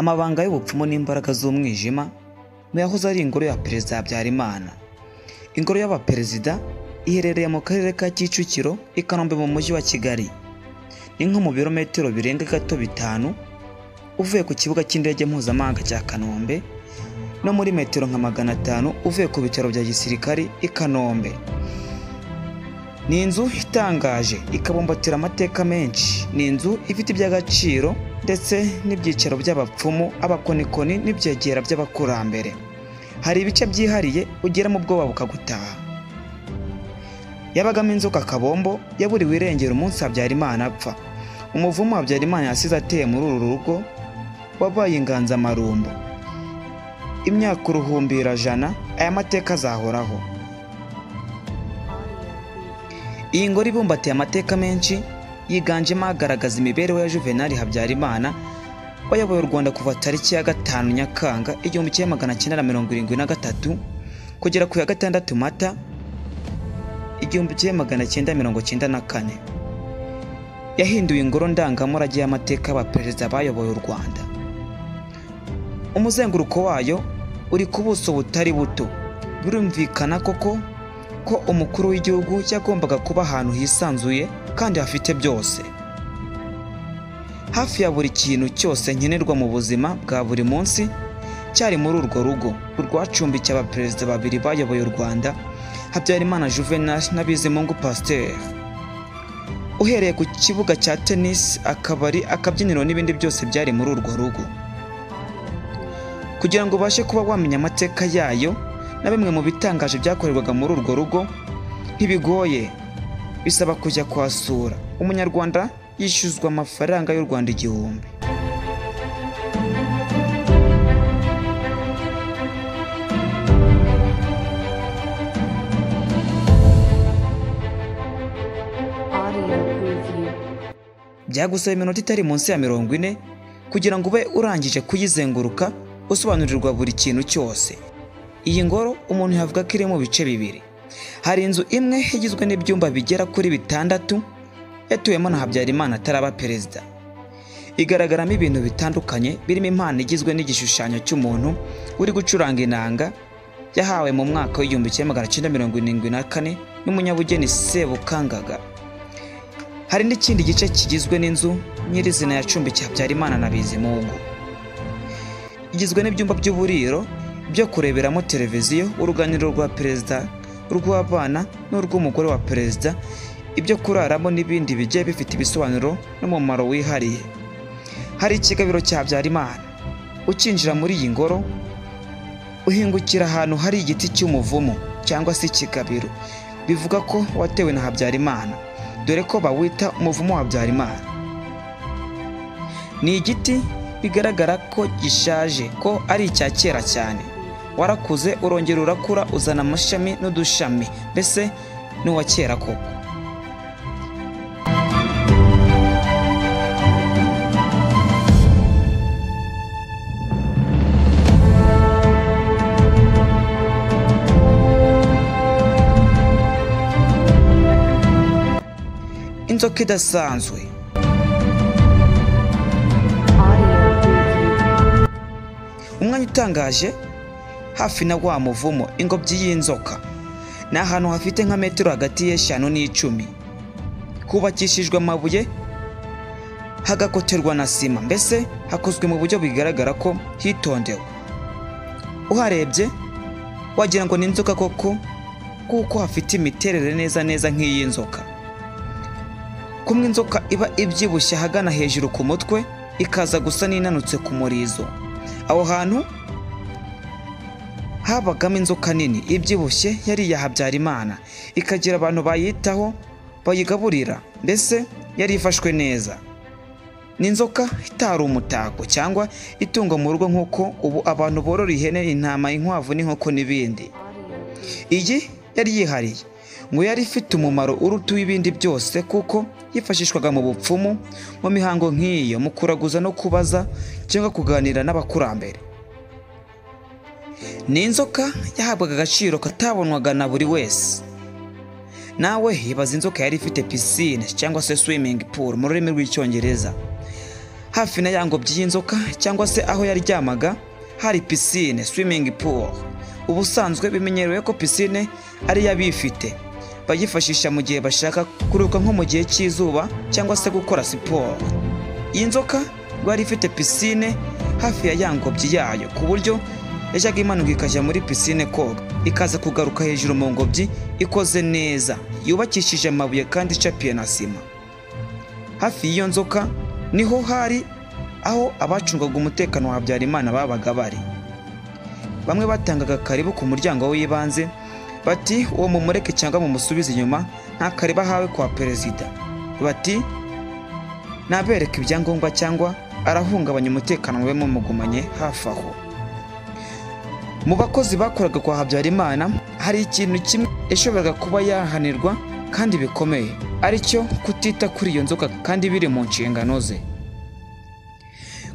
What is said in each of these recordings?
Amabanga y'ubupfumu n'imbaraga z'umwijima mu yahoze ari ingoro ya Perezida Habyarimana. Ingoro y'abaperezida iherereye mu karere ka Kicukiro, i Kanombe mu mujyi wa Kigali. Ni nko mu birometero birenga gato 5 uvuye ku kibuga cy'indege mpuzamahanga cya Kanombe, no muri metero nka 500 uvuye ku bitaro bya gisirikari i Kanombe. Ni inzu itangaje ikabumbatira amateka menshi. Ni inzu ifite iby'agaciro ndetse n'ibyicaro by'abapfumu, abakonikoni n'ibyegera by'abakurambere. Hari ibice byihariye ugera mu bwoba bukagutaha. Yabagamo inzoka Kabombo yaburiwe irengero umunsi Habyarimana apfa. Umuvumo Habyarimana yasize ateye muri uru rugo wabaye inganzamarumbo. Imyaka 100,000 aya mateka azahoraho. Iyi ngoro ibumbatiye amateka menshi yiganjemo agaragaza imibereho ya Juvenal Habyarimana wayoboye u Rwanda kuva tariki ya 5 Nyakanga 1973 kugera ku ya 6 Mata 1994. Yahinduye ingoro ndangamurage y'amateka y'abaperezida bayoboye u Rwanda. Umuzenguruko wayo uri ku buso butari buto. Birumvikana koko ko umukuru w'igihugu yagombaga kuba ahantu hisanzuye kandi hafite byose. Hafi ya buri kintu cyose nkenerwa mu buzima bwa buri munsi cyari muri urwo rugo rwacumbikiye abaperezida babiri bayoboye u Rwanda, Habyarimana Juvenal na Bizimungu Pasteur. Uhereye ku kibuga cya tennis, akabari, akabyiniro n'ibindi byose byari muri urwo rugo. Kugira ngo ubashe kuba wamenya amateka yayo na bimwe mu bitangaje byakorerwaga muri urwo rugo, ntibigoye, bisaba kujya kuhasura. Umunyarwanda yishyuzwa amafaranga y'u Rwanda 1000. Byagusaba iminota itari munsi ya 40 kugira ngo ube urangije kuyizenguruka usobanurirwa buri kintu cyose. Iyi ngoro umuntu yavuga ko iri mu bice bibiri. Hari inzu imwe igizwe n'ibyumba bigera kuri 6 yatuwemo na Habyarimana ataraba perezida. Igaragaramo ibintu bitandukanye birimo impano igizwe n'igishushanyo cy'umuntu uri gucuranga inanga yahawe mu mwaka w'1974 n'umunyabugeni Sebukangaga. Hari n'ikindi gice kigizwe n'inzu nyirizina yacumbikiye Habyarimana na Bizimungu. Igizwe n'ibyumba by'uburiro, byo kureberamo televiziyo, uruganiriro rwa perezida, urw'abana n'urw'umugore wa perezida, ibyo kuraramo n'ibindi bigiye bifite ibisobanuro n'umumaro wihariye. Hari ikigabiro cya Habyarimana. Ukinjira muri iyi ngoro uhingukira ahantu hari igiti cy'umuvumo cyangwa se ikigabiro, bivuga ko watewe na Habyarimana, dore ko bawita umuvumo wa Habyarimana. Ni igiti bigaragara ko gishaje, ko ari icya kera cyane. Warakuze urongera urakura uzana amashami n'udushami, mbese n'uwa kera koko. Inzoka idasanzwe. Umwanya utangaje hafi na wa muvumo, ingobyi y'inzoka. Ni ahantu hafite nka metero hagati y'5 n'10. Hubakishijwe amabuye hagakoterwa na sima, mbese hakozwe mu buryo bigaragara ko hitondewe. Uharebye wagira ngo ni inzoka koko, kuko hafite imiterere neza neza nk'iy'inzoka. Kumwe inzoka iba ibyibushye ahagana hejuru ku mutwe, ikaza gusa n'inanutse ku murizo. Aho hantu habagamo inzoka nini ibyibushye yari iya Habyarimana, ikagira abantu bayitaho bayigaburira, mbese yari ifashwe neza. Ni inzoka itari umutako cyangwa itungo mu rugo nk'uko ubu abantu borora ihene, intama, inkwavu n'inkoko n'ibindi. Iyi yari yihariye, ngo yari ifite umumaro uruta uw'ibindi byose, kuko yifashishwaga mu bupfumu, mu mihango nk'iyo, mu kuraguza no kubaza cyangwa kuganira n'abakurambere. Ni inzoka yahabwaga agaciro katabonwaga na buri wese. Nawe ibaza inzoka yari ifite piscine cyangwa se swimming pool mu rurimi rw'icyongereza. Hafi na ya ngobyi y'inzoka cyangwa se aho yaryamaga hari piscine, swimming pool. Ubusanzwe bimenyerewe ko piscine ari y'abifite, bayifashisha mu gihe bashaka kuruhuka nko mu gihe cy'izuba cyangwa se gukora siporo. Iyi nzoka yari ifite piscine hafi ya ya ngobyi yayo, ku buryo yajyaga imanuka ikajya muri piscine koga, ikaza kugaruka hejuru mu ngobyi ikoze neza, yubakishije amabuye kandi icapiye na sima. Hafi y'iyo nzoka niho hari aho abacungaga umutekano wa Habyarimana babaga bari. Bamwe batangaga karibu ku muryango w'ibanze bati uwo mumureke cyangwa mumusubize inyuma, nta karibu ahawe kwa perezida. Bati nabereka ibyangombwa cyangwa arahungabanya umutekano we mumugumanye hafi aho. Mu bakozi bakoraga kwa Habyarimana hari ikintu kimwe yashoboraga kuba yahanirwa kandi bikomeye, aricyo kutita kuri iyo nzoka kandi biri mu nshingano ze.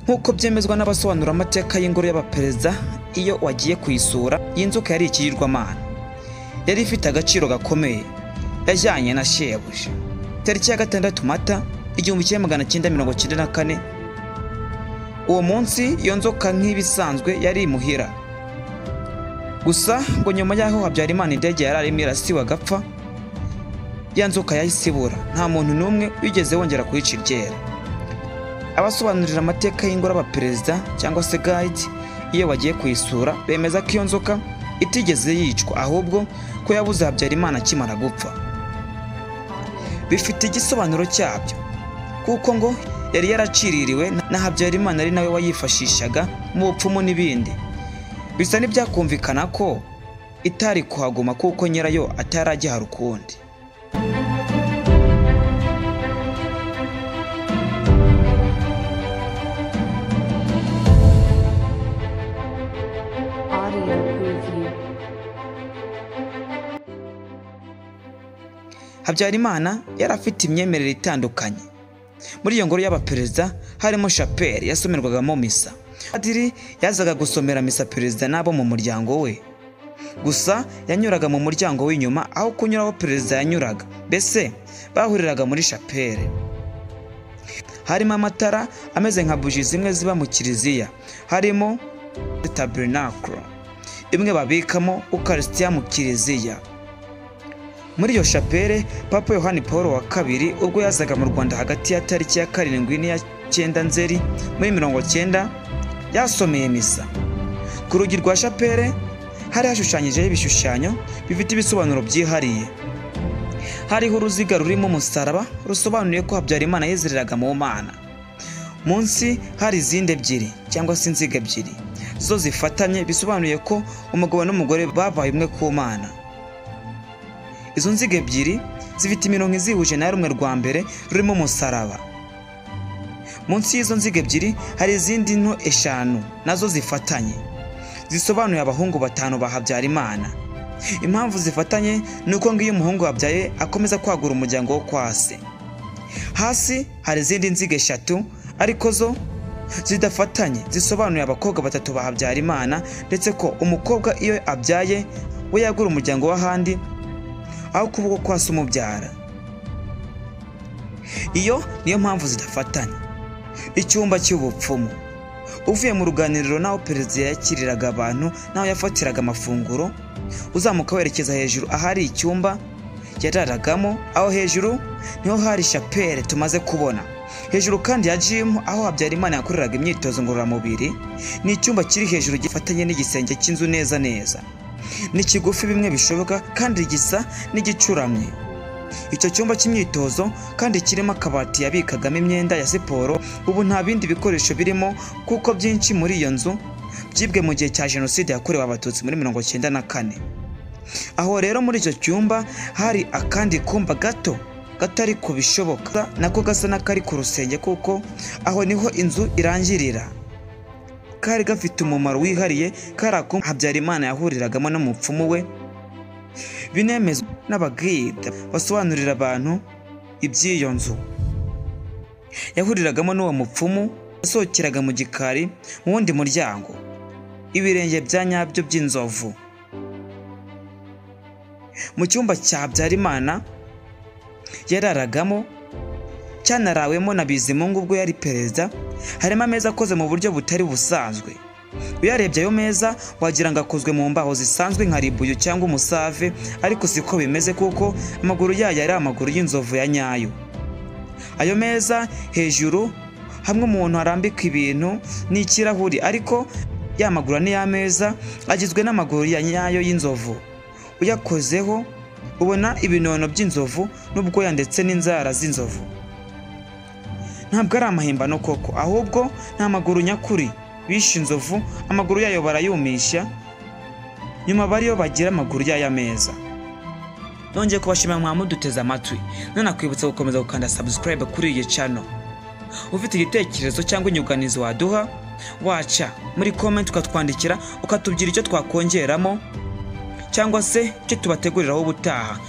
Nk'uko byemezwa n'abasobanura amateka y'ingoro y'abaperezida, iyo wagiye kuyisura iyi nzoka yari ikigirwamana, yari ifite agaciro gakomeye, yajyanye na shebuja. Tariki ya 6 Mata 1994, uwo munsi iyo nzoka nk'ibisanzwe yari imuhira. Gusa ngo nyuma y'aho Habyarimana indege yari arimo irasiwe agapfa, ya nzoka yahise ibura, nta muntu n'umwe wigeze wongera kuyica iryera. Abasobanurira amateka y'ingoro y'abaperezida cyangwa se guide iyo bagiye kuyisura bemeza ko iyo nzoka itigeze yicwa, ahubwo ko yabuze Habyarimana akimara gupfa. Bifite igisobanuro cyabyo, kuko ngo yari yaraciririwe na Habyarimana ari nawe wayifashishaga mu bupfumu n'ibindi. Bisa n'ibyakumvikana ko itari kuhaguma kuko nyirayo ataragihara ukundi. Habyarimana yari afite imyemerere itandukanye. Muri iyo ngoro y'abaperezida harimo chapelle yasomerwagamo misa. Padiri yazaga gusomera misa perezida n'abo mu muryango we. Gusa yanyuraga mu muryango w'inyuma aho kunyura aho perezida yanyuraga, mbese bahuriraga muri chapelle. Harimo amatara ameze nka buji zimwe ziba mu kiliziya, harimo tabernacle imwe babikamo ukarisitiya mu kiliziya. Muri iyo chapelle Papa Yohani Paul wa II ubwo yazaga mu Rwanda hagati ya tariki ya 7 n'iya 9 Nzeri muri 90 yasomeye misa. Ku rugi rwa chapelle hari hashushanyijeho ibishushanyo bifite ibisobanuro byihariye. Hariho uruziga rurimo umusaraba rusobanuye ko Habyarimana yizereraga mu Mana. Munsi hari izindi ebyiri cyangwa se inziga ebyiri zo zifatanye, bisobanuye ko umugabo n'umugore babaye umwe ku Mana. Izo nziga ebyiri zifite imirongo izihuje na rumwe rwa mbere rurimo umusaraba. Munsi y'izo nziga ebyiri hari izindi nto 5 nazo zifatanye, zisobanuye abahungu 5 ba Habyarimana. Impamvu zifatanye ni uko ngiyo umuhungu wabyaye akomeza kwagura umuryango wo kwa se. Hasi hari izindi nziga 3 ariko zo zidafatanye, zisobanuye abakobwa 3 ba Habyarimana, ndetse ko umukobwa iyo abyaye we yagura umuryango w'ahandi aho kuvuga kwa se umubyara. Iyo niyo mpamvu zidafatanye. Icyumba cy'ubupfumu. Uvuye mu ruganiriro naho perezida yakiriraga abantu naho yafatiraga amafunguro, uzamuka werekeza hejuru ahari icyumba yararagamo. Aho hejuru niho hari chapelle tumaze kubona. Hejuru kandi ya gym aho Habyarimana yakoreraga imyitozo ngororamubiri, ni icyumba kiri hejuru gifatanye n'igisenge cy'inzu neza neza. Ni kigufi bimwe bishoboka kandi gisa n'igicuramye. Icyo cyumba cy'imyitozo kandi kirimo akabati yabikagamo imyenda ya siporo. Ubu nta bindi bikoresho birimo kuko byinshi muri iyo nzu byibwe mu gihe cya jenoside yakorewe Abatutsi muri 1994. Aho rero muri icyo cyumba hari akandi kumba gato gatari ku bishoboka, nako gasa n'akari ku rusenge kuko aho niho inzu irangirira. Kari gafite umumaro wihariye, kari ako Habyarimana yahuriragamo n'umupfumu we. Binemezwa n'abagide basobanurira abantu iby'iyo nzu. Yahuriragamo n'uwo mupfumu, yasohokeraga mu gikari mu wundi muryango, ibirenge bya nyabyo by'inzovu. Mu cyumba cya Habyarimana yararagamo Cyanarawemo na Bizimungu ubwo yari perezida. Harimo ameza akoze mu buryo butari busanzwe. Uyarebye ayo meza wagira ngo akozwe mu mbaho zisanzwe nka ribuyu cyangwa umusave, ariko siko bimeze kuko amaguru yayo ari amaguru y'inzovu ya nyayo. Ayo meza hejuru hamwe umuntu arambika ibintu ni ikirahuri, ariko ya maguru ane y'ameza agizwe n'amaguru ya nyayo y'inzovu. Uyakozeho ubona ibinono by'inzovu n'ubwoya ndetse n'inzara z'inzovu. Ntabwo ari amahimbano koko, ahubwo ni amaguru nyakuri. Bishe inzovu, amaguru yayo barayumisha, nyuma bariyo bagira amaguru y'aya meza. Nongeye kubashimira mwamuduteze amatwi, nanakwibutsa gukomeza gukanda subscribe kuri iyi channel. Ufite igitekerezo cyangwa inyunganizi waduha, waca muri comment ukatwandikira, ukatubwira icyo twakongeramo cyangwa se icyo tubateguriraho ubutaha.